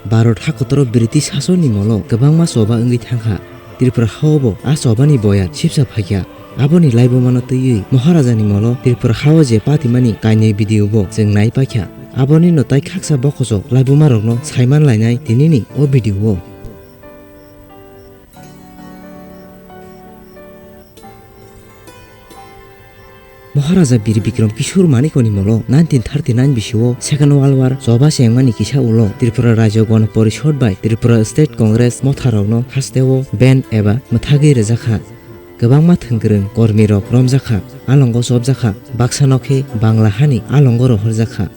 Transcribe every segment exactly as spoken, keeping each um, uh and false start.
Bharat hakotoro British sasonni molo kwbangma choba wngwi thangkha. Tripura hao bo a chobani boyar sipsa phaikha. Aboni laibumano twiwi Maharajani molo Tripura hao je patimani kainwi video bo chwng nai paikha. Abonino tai khaksa bokhosok laibumarokno saiman lainai tinini o video o. Maharaja Bir Bikram Kishore Manikoni molo nineteen thirty-nine bisio Second World War choba chengmani kisa ulo Tripura Rajyo Gono Porishod bai Tripura State Congress motharokno hasteo band eba mwthagwi rwjakha. Kwbangma thwngkwrwng kormirok romjakha, alongo chopjakha, baksa nokhe Bangla hani alongo rohorjakha.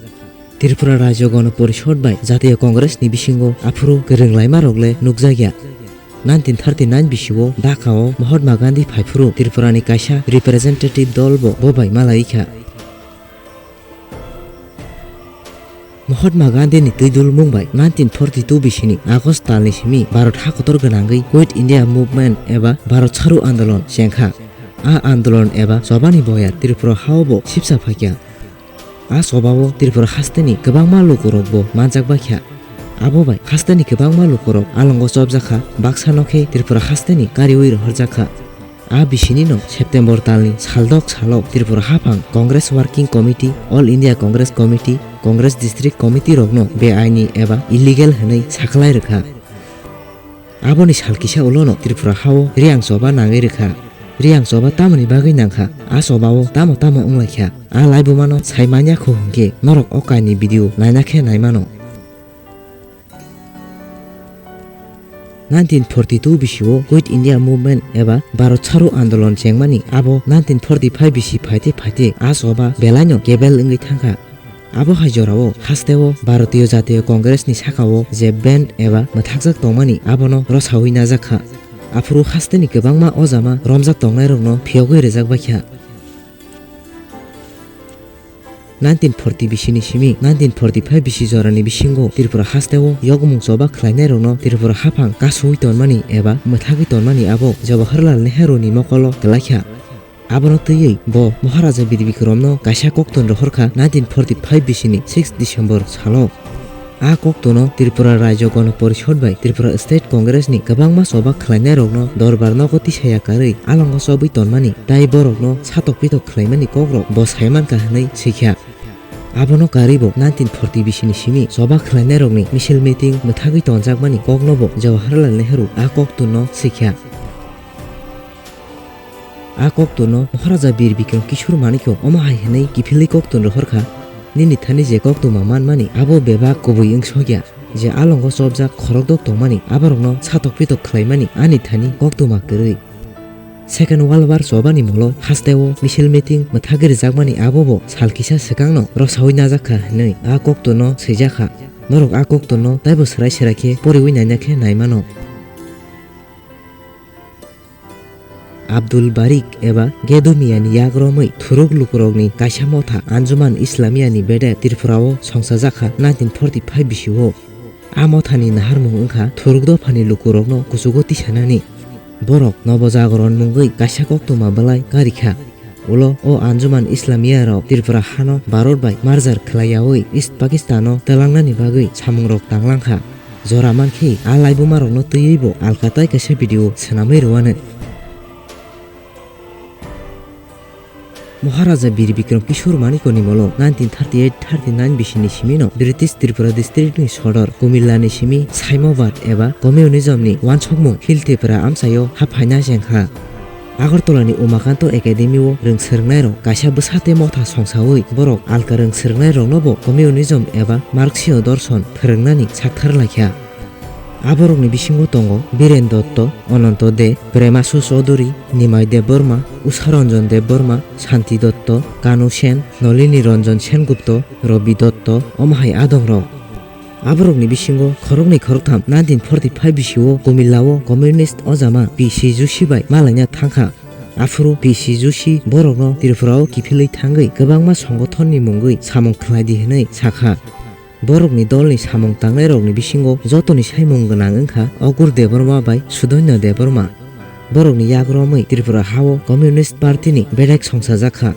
Tripura Rajyo Gono Porishod bai Jatiyo Congress ni bisingo aphuru kwrwng laima rok le nukjakya. Nineteen thirty-nine bisio Dhaka o Mahatma Gandhi phaiphuru Tripura ni kaisa representative dol bo bobai malaikha. Mahatma Gandhi ni twidul mung bai nineteen forty-two bisini August tal ni simi Bharat hakotor gwnangwi Quit India Movement eba Bharat Chharo Andolon chengkha. A andolon eba chobani boyar Tripura hao bo sipsa phaikha. A chobao Tripura hasteni kwbangma lukurokbo manjak baikha. Abo bai hasteni kwbangma lukurok alongo chopjakha, baksa nokhe Tripura hasteni kariwi rohorjakha. A bisinino September talni saldok salo Tripura haphang Congress Working Committee, All India Congress Committee, Congress District Committee rokno beaini eba illegal hwnwi sakhlai rwkha. Aboni sal kisa ulono Tripura hao Riyang choba nangwi rwkha. Riyang choba tamoni bagwi nangkha, a chobao tamo tamo wnglaikha, a laibumano sai manya kho hwnkhe norok o kainwi video naina khe naimano. Nineteen forty-two bisio Quit India Movement eba Bharat Chharo Andolon chengmani abo nineteen forty-five bisi phaite phaite a choba belaino kebel wngwi thangkha. Abo hai jorao hasteo Bharatiyo Jatiyo Congress ni sakao je band eba mwthakjak tongmani abono rosawi najakha. Aphuru hasteni kwbangma ojama romjak tongnairokno phiyogwi rwjak baikha. Nineteen forty bisini simi nineteen forty-five bisi jorani bisingo Tripura hasteo yokmung choba khlainairokno Tripura haphang kasui tonmani eba mwthagwi tonmani abo Jawaharlal Nehru ni mokolo kwlaikha. Abono twiwi bo Maharaja Bir Bikramno kaisa koktun rohorkha nineteen forty-five bisini six December salo. A koktuno Tripura Rajyo Gono Porishod bai Tripura State Congress ni kwbangma choba khlainairokno dorbar nogo tisaya karwi alongo chobwi tonmani, tai borokno satok pitok khlaimani kokrok bo saimankha hwnwi swikha. Abono karwi bo nineteen forty bisini simi choba khlainairokni misil meeting mwthagwi tonjakmani kokno bo Jawaharlal Nehru a koktunno swikha. A koktunno Maharaja Bir Bikram Kishore Manikyo omo hai hwnwi kiphilwi koktun rohorkha, "Nini thani je koktwma manmani abo bebak kubui wngsokya, je alongo chopjak khorokdok tongmani aborokno satok pitok khlaimani ani thani koktwma kwrwi." Second World War chobani molo hasteo misil meeting mwthagwi rwjakmani abo bo sal kisa swkangno rosawi najakha hwnwi a koktunno swijakha. Norok a koktunno taibo swrai swrai khe poriwi naina khe naimano. Abdul Barik eba Gedo Miani yak romwi thuruk lukurokni kaisa motha Anjuman Islamiyani bedek Tripurao songchajakha nineteen forty-five bisio. A mothani naharmung wngkha thuruk dophani lukurokno kuchugo tisanani. Borok nobo jagoron mungwi kaisa koktwma bwlai karikha. Ulo o Anjuman Islamiyarok Tripura hano Bharat bai merger khlaiyaui East Pakistano twlangnani bagwi samungrok tanglangkha. Jora mankhe a laibumarokno twiwi bo alkatai kaisa video swnamwi rwano. Maharaja Bir Bikram Kishore Manikoni molo nineteen thirty-eight thirty-nine bisini simino British Tripura district ni sodor Kumilla ni simi Saimobad eba communism ni wansukmung Hill Tripura amchaio haphaina chengkha. Agartala ni Umakanto Academy o rwng swrwngnairok kaisa bwsa tei motha songsaui borok alka rwng swrwngnairokno bo communism eba Marxio dorson phwrwngnani sakthar laikha. Aborokni bisingo tongo Biren Dotto, Ononto De, Premasu Chaudhury, Nimai Debbarma, Usha Ranjan Debbarma, Santi Dotto, Kanu Sen, Nalini Ranjan Sengupta, Rabi Dotto, omo hai adongrok. Aborokni bisingo khoroknwi khoroktham nineteen forty-five bisio Kumilla o communist ojama P C Joshi bai malaina thangkha. Aphuru P C Joshi borokno Tripura o kiphilwi thangwi kwbangma songothon ni mungwi samung khlai di hwnwi sakha. Borokni dolni samung tangnairokni bisingo jotoni saimung gwnang wngkha Ogur Debbarma bai Sudanya Debbarma. Borokni yak romwi Tripura hao Communist Party ni bedek songchajakha.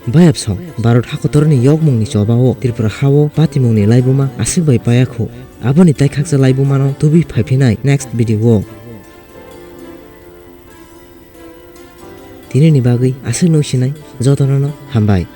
Bayapsong, Bharat hakotorni yokmungni chobao Tripura hao patimungni laibuma aswk bai payakhu. Aboni taikhaksa laibumano tubui phaiphinai next video o. Tinini bagwi aswk nung sinai, jotono no hambai.